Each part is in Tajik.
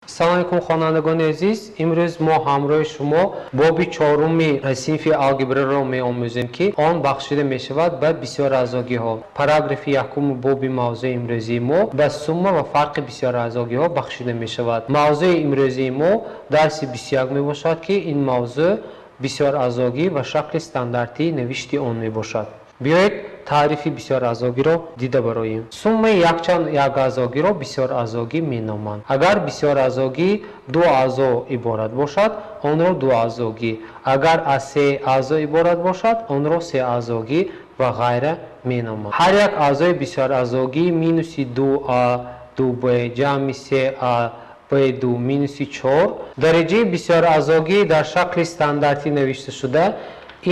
Салом алейкум, хонандагони азиз. Имрӯз мо ҳамроҳи шумо боби чоруми синфи алгебраро меомӯзем, ки он бахшида мешавад ба бисёраъзогиҳо. Параграфи якуми боби мавзӯи имрӯзии мо ба сумма ва фарқи бисёраъзогиҳо бахшида мешавад. Мавзӯи имрӯзии мо дарси 21 мебошад, ки ин мавзӯъ бисёраъзогӣ ва шакли стандартии навишти он мебошад. Биёед, таърифи бисёраъзогиро дида бароем. Суммаи якчанд якаъзогиро бисёраъзогӣ меноманд. Агар бисёраъзогӣ ду аъзо иборат бошад, онро дуаъзогӣ, агар аз се аъзо иборат бошад, онро сеаъзогӣ ва ғайра меноманд. Ҳар як аъзои бисёраъзогӣ минуси ду а ду б ҷамъи се а б ду минуси чор, дараҷаи бисёраъзогӣ дар шакли стандартӣ навишта шуда,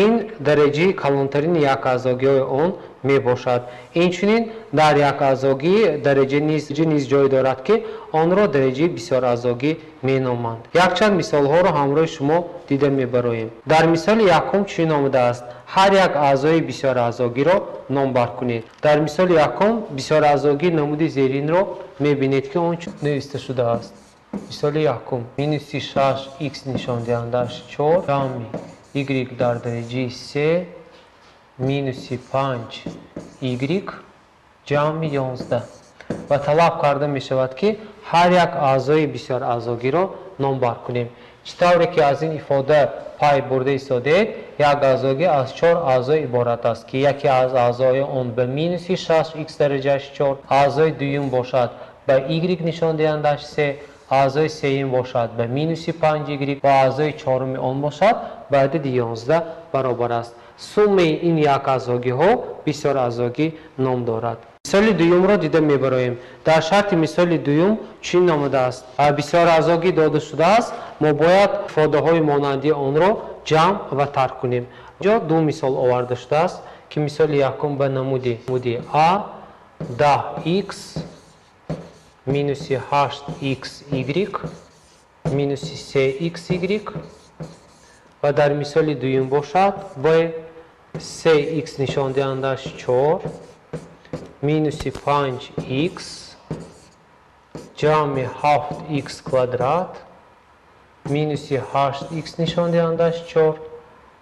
ин дараҷаи калонтарини якаъзогиҳои он мебошад. Инчунин дар якаъзогӣ дараҷа низ ҷой дорад, ки онро дараҷаи бисёраъзогӣ меноманд. Якчанд мисолҳоро ҳамроҳи шумо дида мебароем. Дар мисоли якум чунин омадааст: ҳар як аъзои бисёраъзогиро номбар кунед. Дар мисоли якум бисёраъзогии намуди зеринро мебинед, ки он чун нависта шудааст. Мисоли якум: минуси шаш х нишондиҳандааш чор ҷамъи y дар дараҷаи се минуси панҷ y ҷамъи 11, ва талаб карда мешавад, ки ҳар як аъзои бисёраъзогиро номбар кунем. Чӣ тавре ки аз ин ифода пай бурда истодед, як аъзогӣ аз чор аъзо иборат аст, ки яке аз аъзои он ба минуси шаш х дараҷааш чор, аъзои дуюм бошад ба y нишондиҳандааш се, аъзои сеюм бошад ба минуси панҷ y ва аъзои чоруми он бошад ба адади 11 баробар аст. Суммаи ин як аъзогиҳо бисёраъзогӣ ном дорад. Мисоли дуюмро дида мебароем. Дар шарти мисоли дуюм чунин омадааст: бисёраъзогӣ дода шудааст, мо бояд ифодаҳои монанди онро ҷамъ ва тарк кунем. Инҷо ду мисол оварда шудааст, ки мисоли якум ба намуди а даҳ х минуси ҳашт х y минуси се х y, ва дар мисоли дуюм бошад б се х нишондиҳандааш чор минуси панҷ х ҷамъи ҳафт х квадрат минуси ҳашт х нишондиҳандааш чор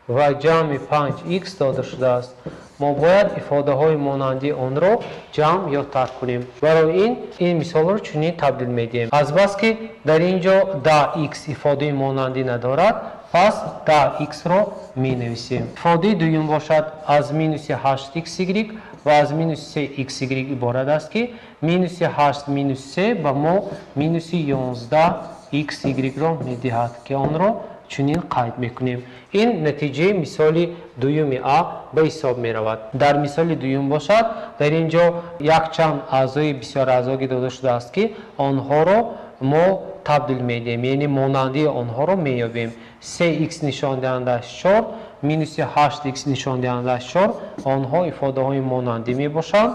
ва ҷамъи панҷ х дода шудааст. Мо бояд ифодаҳои монанди онро ҷамъ ё тарк кунем. Барои ин мисолро чунин табдил медиҳем. Азбаски дар ин ҷо даҳ х ифодаи монандӣ надорад, пас даҳ х-ро менависем. Ифодаи дуюм бошад аз минуси ҳашт х y ва аз минуси се х y иборат аст, ки минуси ҳашт минус се ба мо минуси ёнздаҳ х y-ро медиҳад, ки онро чунин қайд мекунем. Ин натиҷаи мисоли дуюми а ба ҳисоб меравад. Дар мисоли дуюм бошад, дар ин ҷо якчанд аъзои бисёраъзогӣ дода шудааст, ки онҳоро мо табдил медиҳем, яъне монандии онҳоро меёбем. Се х нишондиҳандааш чор минуси ҳашт х нишондиҳандааш чор, онҳо ифодаҳои монандӣ мебошанд.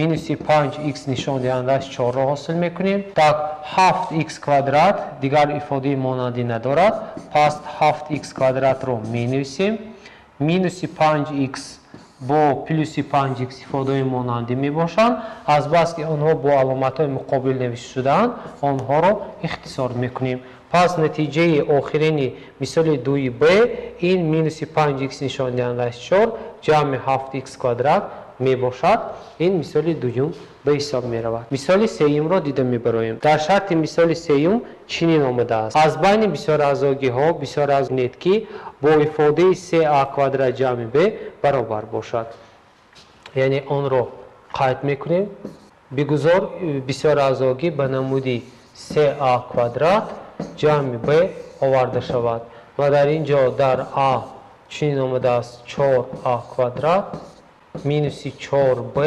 Минуси панҷ х нишондиҳандааш чорро ҳосил мекунем. Так, ҳафт х квадрат дигар ифодаи монандӣ надорад, пас ҳафт х квадратро менависем. Минуси панҷ х бо плюси панҷ х ифодаҳои монандӣ мебошанд. Азбаски онҳо бо аломатҳои муқобил навишта шудаанд, онҳоро ихтисор мекунем. Пас натиҷаи охирини мисоли дуи б ин минуси панҷ х нишондиҳандааш чор ҷамъи ҳафт х квадрат мебошад. Ин мисоли дуюм ба ҳисоб меравад. Мисоли сеюмро дида мебароем. Дар шарти мисоли сеюм чунин омадааст: аз байни бисёраъзогиҳо бисёраъзогӣ, ки бо ифодаи се а квадрат ҷамъи б баробар бошад, яъне онро қайд мекунем. Бигузор бисёраъзогӣ ба намуди се а квадрат ҷамъи б оварда шавад, ва дар ин ҷо дар а чунин омадааст: чор а квадрат минуси чор б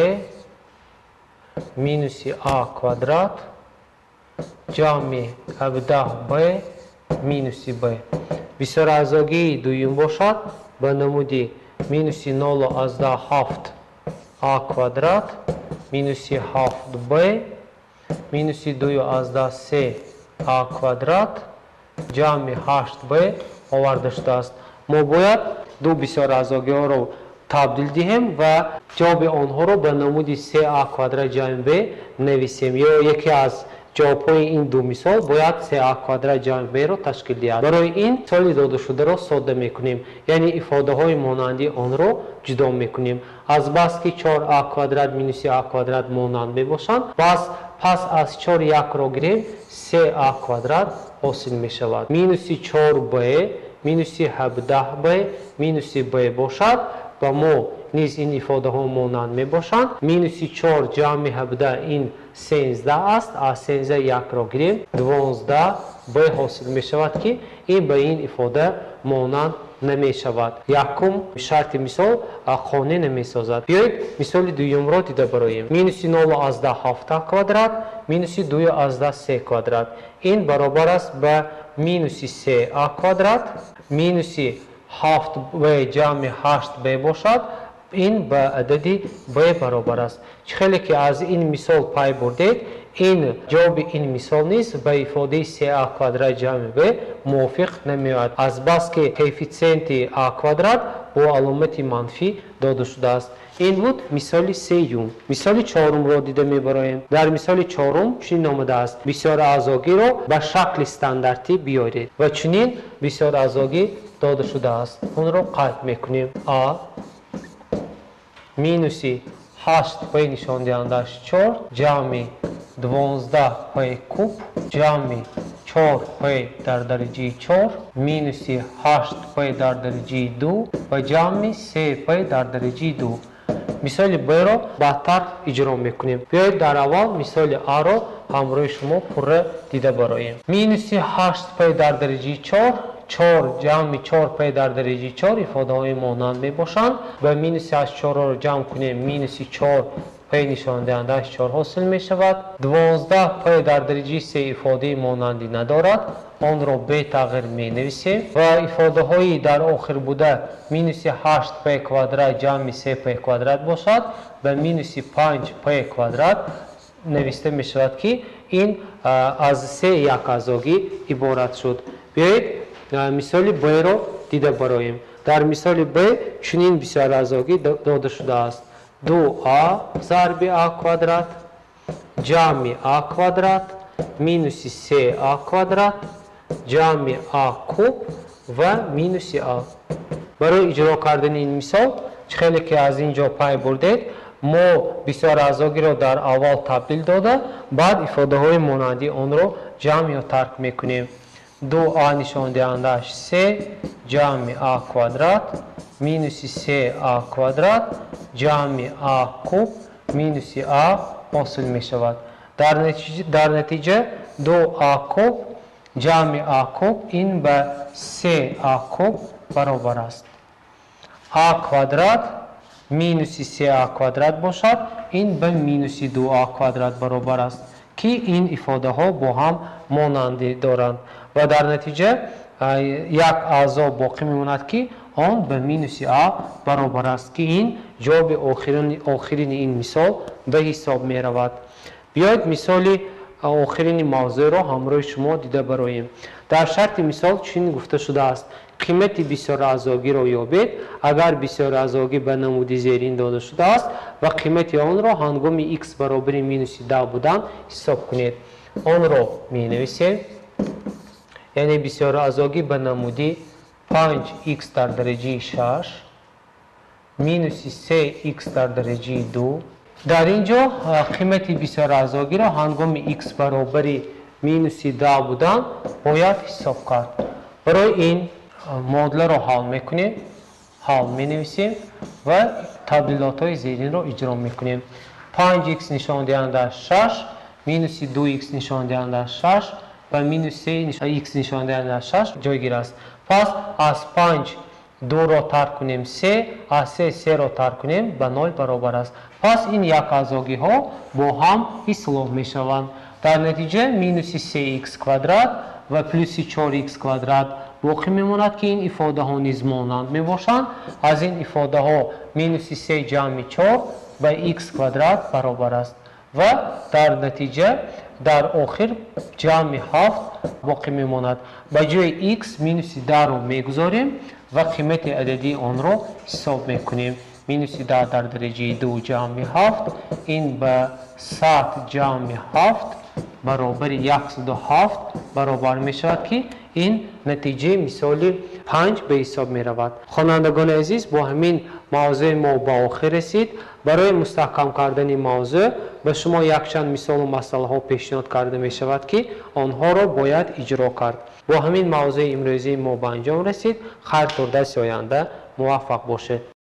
минуси а квадрат ҷамъи ҳабдаҳ б минуси б. Бисёраъзогии дуюм бошад ба намуди минуси нолу аз даҳ ҳафт а квадрат минуси ҳафт б минуси дую аз даҳ се а квадрат ҷамъи ҳашт б оварда шудааст. Мо бояд ду бисёраъзогиҳоро табдил диҳем ва ҷавоби онҳоро ба намуди се а квадрат ҷамъи б нависем, ё яке аз Ҷавобҳои ин ду мисол бояд 3а квадрат ҷамъи b-ро ташкил диҳад. Барои ин мисоли додашударо содда мекунем, яъне ифодаҳои монанди онро ҷудо мекунем. Азбаски 4а квадрат минуси а квадрат монанд мебошанд, пас аз 4 якро гирем, 3а квадрат ҳосил мешавад. Минуси 4b минуси 17b минуси b бошад ва мо низ ин ифодаҳо монанд мебошанд. Минуси 4 ҷамъи 17 ин 13 аст. Аз 13 якро гирем, 12b ҳосил мешавад, ки ин ба ин ифода монанд намешавад. Якум шарти мисол қонеъ намесозад. Биёед мисоли дуюмро дида бароем. Минуси 0,7 квадрат минуси 2,3 квадрат. Ин баробар аст ба минуси 3а квадрат минуси 7b ҷамъи 8b бошад. Ин ба адади b баробар аст. Чӣ хеле ки аз ин мисол пай бурдед, ин ҷавоби ин мисол низ ба ифодаи 3а квадрат ҷамъи b мувофиқ намеояд, азбаски коэффитсиенти а квадрат бо аломати манфӣ дода шудааст. Ин буд мисоли сеюм. Мисоли чорумро дида мебароем. Дар мисоли чорум чунин омадааст: бисёраъзогиро ба шакли стандартӣ биёред ва чунин бисёраъзогӣ дода шудааст. Онро қайд мекунем. А минуси 8p нишондиҳандааш 4 ҷамъи 12p куб ҷамъи 4p дар дараҷаи 4 минуси 8p дар дараҷаи 2 ва ҷамъи 3p дар дараҷаи 2. Мисоли Б-ро баъдтар иҷро мекунем. Биёед дар аввал мисоли А-ро ҳамроҳи шумо пурра дида бароем. Минуси 8p дар дараҷаи 4, 4 ҷамъи 4p дар дараҷаи 4 ифодаҳои монанд мебошанд. Ба минуси 8 4-ро ҷамъ кунем, минуси 4p нишондиҳандааш 4 ҳосил мешавад. 12p дар дараҷаи 3 ифодаи монандӣ надорад, онро бетағйир менависем ва ифодаҳои дар охир буда минуси 8p квадрат ҷамъи 3p квадрат бошад, ба минуси 5p квадрат нависта мешавад, ки ин аз се якаъзогӣ иборат шуд. Биёед мисоли Б-ро дида бароем. Дар мисоли Б чунин бисёраъзогӣ дода шудааст: 2а зарби а квадрат ҷамъи а квадрат минуси 3а квадрат ҷамъи а куб ва минуси а. Барои иҷро кардани ин мисол, чӣ хеле ки аз ин ҷо пай бурдед, мо бисёраъзогиро дар аввал табдил дода, баъд ифодаҳои монанди онро ҷамъ ё тарк мекунем. 2а нишондиҳандааш 3 ҷамъи а квадрат минуси 3а квадрат ҷамъи а куб минуси а ҳосил мешавад. Дар натиҷа 2а куб ҷамъи а куб ин ба 3а куб баробар аст. А квадрат минуси 3а квадрат бошад, ин ба минуси 2а квадрат баробар аст, ки ин ифодаҳо бо ҳам монандӣ доранд ва дар натиҷа як аъзо боқӣ мемонад, ки он ба минуси а баробар аст, ки ин ҷавоби охирини ин мисол ба ҳисоб меравад. Биёед мисоли охирини мавзӯъро ҳамроҳи шумо дида бароем. Дар шарти мисол чунин гуфта шудааст: қимати бисёраъзогиро ёбед, агар бисёраъзогӣ ба намуди зерин дода шудааст ва қимати онро ҳангоми x баробари минуси 10 будан ҳисоб кунед. Онро менависем, яъне бисёраъзогӣ ба намуди 5x дар дараҷаи 6 минуси 3x дар дараҷаи 2. Дар ин ҷо қимати бисёраъзогиро ҳангоми x баробари минуси 10 будан бояд ҳисоб кард. Барои ин муодиларо ҳал мекунем, ҳал менависем ва табдилотҳои зеринро иҷро мекунем. 5x нишондиҳандааш 6 минуси 2x нишондиҳандааш 6 ва минус 3x нишондиҳандааш 6 ҷойгир аст. Пас аз 5 2-ро тарк кунем 3, аз 3 3-ро тарк кунем ба 0 баробар аст. Пас ин якаъзогиҳо бо ҳам ислоҳ мешаванд. Дар натиҷа минуси 3x квадрат ва плюси 4x квадрат боқӣ мемонад, ки ин ифодаҳо низ монанд мебошанд. Аз ин ифодаҳо минуси 3 ҷамъи 4 ба x квадрат баробар аст ва дар натиҷа дар охир ҷамъи 7 боқӣ мемонад. Ба ҷои x минуси 10-ро мегузорем ва қимати ададии онро ҳисоб мекунем. Минуси 10 дар дараҷаи 2 ҷамъи 7 ин ба 100 ҷамъи 7 баробари 107 баробар мешавад, ки ин натиҷаи мисоли 5 ба ҳисоб меравад. Хонандагони азиз, бо ҳамин мавзӯи мо ба охир расид. Барои мустаҳкам кардани мавзӯъ ба шумо якчанд мисолу масъалаҳо пешниҳод карда мешавад, ки онҳоро бояд иҷро кард. Бо ҳамин мавзӯи имрӯзии мо ба анҷом расид. Хайр, то дарси оянда муваффақ бошед.